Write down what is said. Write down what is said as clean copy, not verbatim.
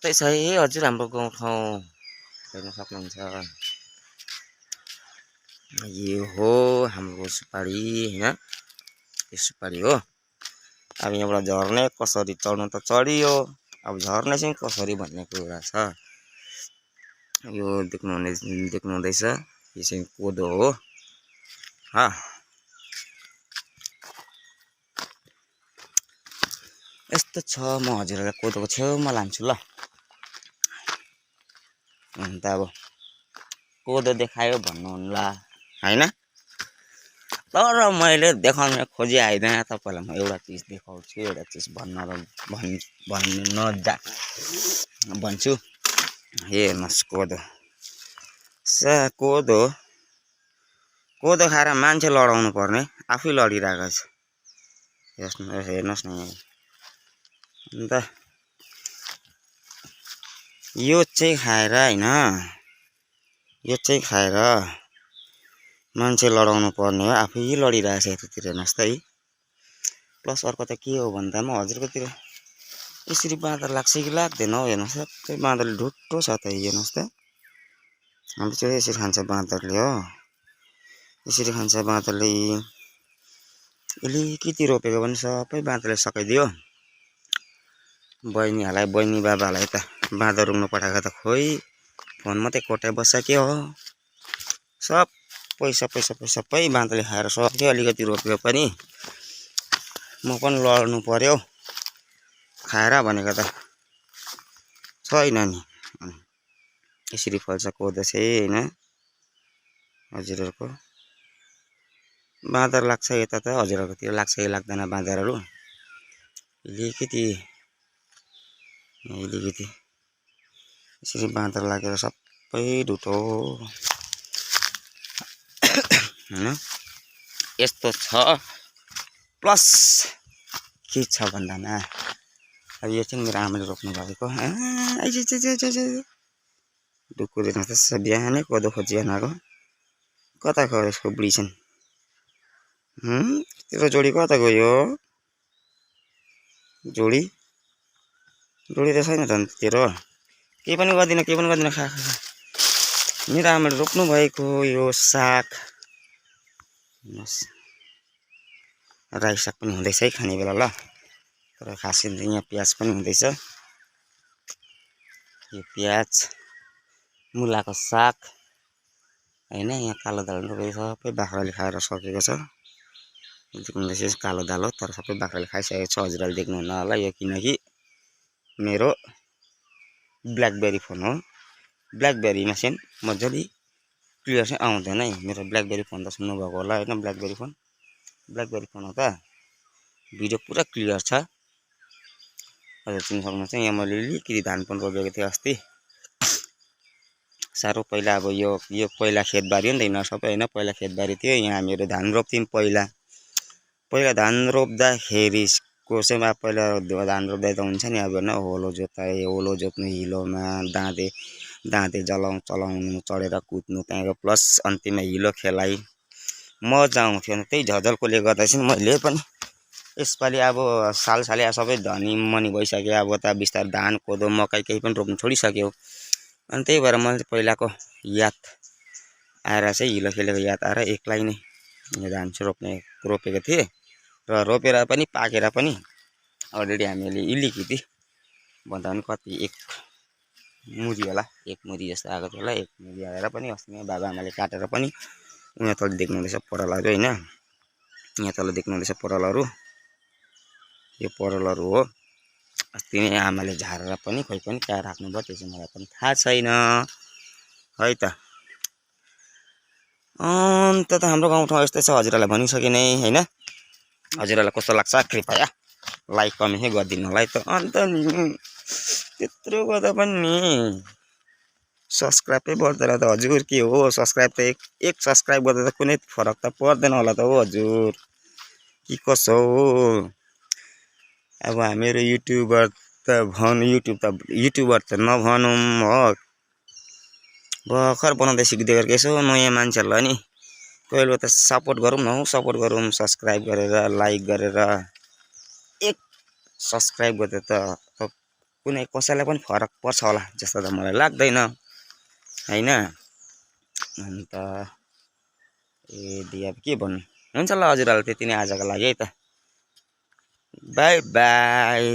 यस्तै छ है हजुर हाम्रो गाउँठाउँ हेर्न सक्नुहुन्छ। यो हो हाम्रो सुपारी हैन, यो सुपारी हो। अब यहाँबाट झर्ने कसरी चढ्नु त चढियो, अब झर्ने चाहिँ कसरी भन्ने कुरा छ। यो देख्नुहुँदैछ, यो चाहिँ कोदो हो। यस्तो छ, म हजुरहरूलाई कोदोको छेउमा लान्छु ल। अन्त अब कोदो देखायो भन्नुहुन्ला हैन, तर मैले देखाउन खोजी आइदिएँ तपाईँलाई। म एउटा चिज देखाउँछु, एउटा चिज भन्छु। हेर्नुहोस् कोदो, कोदो खाएर मान्छे लडाउनु पर्ने, आफै लडिरहेको छ। हेर्नुहोस् न। अन्त यो चाहिँ खाएर हैन, यो चाहिँ खाएर मान्छे लडाउनु पर्ने हो, आफै लडिरहेछ यतातिर। हेर्नुहोस् त है। प्लस अर्को त के हो भन्दामा हजुरकोतिर यसरी बाँदर लाग्छ कि लाग्दैन हौ। हेर्नुहोस् सबै बाँदरले ढुट्टो छ त। हेर्नुहोस् त, हाम्रो चाहिँ यसरी खान्छ बाँदरले हो, यसरी खान्छ बाँदरले। अलिकति रोपेको पनि सबै बाँदरले सकाइदियो। बहिनीहरूलाई, बहिनी बाबाहरूलाई त बाँदर रुङ्नु पठाएको त खोइ फोन मात्रै कोट्या बस्छ के हो। सबै बाँदरले खाएर सक्यो। अलिकति रोपेको पनि म पनि लड्नु पर्यो खाएर भनेको त छैन नि। यसरी फल्छ कोदो चाहिँ हैन हजुरहरूको। बाँदर लाग्छ यता त, हजुरहरूकोतिर लाग्छ कि लाग्दैन बाँदरहरू। अलिकति यसरी बाँदर लागेर सबै ढुटो हैन, यस्तो छ। प्लस के छ भन्दामा अब यो चाहिँ मेरो आमाले रोप्नु भएको। ढुकुर हेर्नुहोस् त, बिहानै कोदो खोजिकन आएको। कता गयो यसको बुढी चाहिँ? तेरो जोडी कता गयो? जोडी त छैन त अन्त तेरो। केही पनि गर्दिन खा। मेरो आमाले रोप्नु भएको यो साग, रायो साग पनि हुँदैछ है खाने बेला ल। तर खासै यहाँ प्याज पनि हुँदैछ। यो प्याज, मुलाको साग हैन। यहाँ कालो दाल रोपेको सबै बाख्राले खाएर सकेको छ। देख्नुहुँदैछ कालो दाल हो, तर सबै बाख्राले खाइसकेको छ। हजुरहरूले देख्नुहुन्न होला यो, किनकि मेरो ब्ल्याकबेरी फोन हो। ब्ल्याकबेरीमा चाहिँ मजाले क्लियर चाहिँ आउँदैन है। मेरो ब्ल्याकबेरी फोन त सुन्नुभएको होला हैन, ब्ल्याकबेरी फोन हो त, भिडियो पुरा क्लियर छ। हजुर चिन्न सक्नुहुन्छ। यहाँ मैले अलिकति धान पनि रोपेको थिएँ अस्ति। साह्रो पहिला अब यो पहिला खेतबारी हो नि त यिनीहरू सबै हैन, पहिला खेतबारी थियो। यहाँ हामीहरू धान रोप्थ्यौँ पहिला धान रोप्दाखेरिको चाहिँ पहिला धान रोप्दा त हुन्छ नि अब हैन, होलो जोत्नु हिलोमा, दाँते चलाउनु, चढेर कुद्नु, त्यहाँको प्लस अन्तिममा हिलो खेलाइ मजा आउँथ्यो। त्यही झझल्कोले गर्दा चाहिँ मैले पनि यसपालि अब सालसालै सबै धनी मनी भइसक्यो। अब त बिस्तारै धान कोदो मकै केही पनि रोप्नु छोडिसक्यो। अनि त्यही भएर मैले पहिलाको याद आएर चाहिँ हिलो खेलेको याद आएर एक्लै नै यो धान चाहिँ रोपेको थिएँ। र रोपेर पनि पाकेर पनि अलरेडी हामीले अलिकति भन्दा पनि कति एक मुरी होला, एक मुरी जस्तो आएको थियो होला। एक मुरी आएर पनि अस्ति नै बाबाआमाले काटेर पनि यहाँ तल देख्नुहुँदैछ परालहरू हैन, यहाँ तल देख्नुहुँदैछ परालहरू, यो परालहरू हो। अस्ति नै आमाले झारेर पनि खोइ पनि कहाँ राख्नुभयो त्यो चाहिँ मलाई पनि थाहा छैन है त। अन्त त हाम्रो गाउँठाउँ यस्तै छ, हजुरहरूलाई भनिसकेँ नै हैन। हजुरहरूलाई कस्तो लाग्छ कृपया लाइक कमेन्ट गरिदिनु होला है त। अन्त नि त्यत्रो गर्दा पनि नि सब्सक्राइबै बढ्दैन त हजुर, के हो सब्सक्राइब त एक सब्सक्राइब गर्दा त कुनै फरक त पर्दैन होला त हो हजुर, कि कसो हो। अब हामीहरू युट्युबर त नभनौँ हो, भर्खर बनाउँदै सिक्दै गरेको। यसो नयाँ मान्छेहरूलाई नि कोही बेला त सपोर्ट गरौँ न हौ, सब्सक्राइब गरेर लाइक गरेर। एक सब्सक्राइब गर्दा त कुनै कसैलाई पनि फरक पर्छ होला जस्तो त मलाई लाग्दैन हैन। अन्त अब के भन्नु, हुन्छ ल हजुरहरूलाई त्यति नै आजको लागि है त, बाई बाई।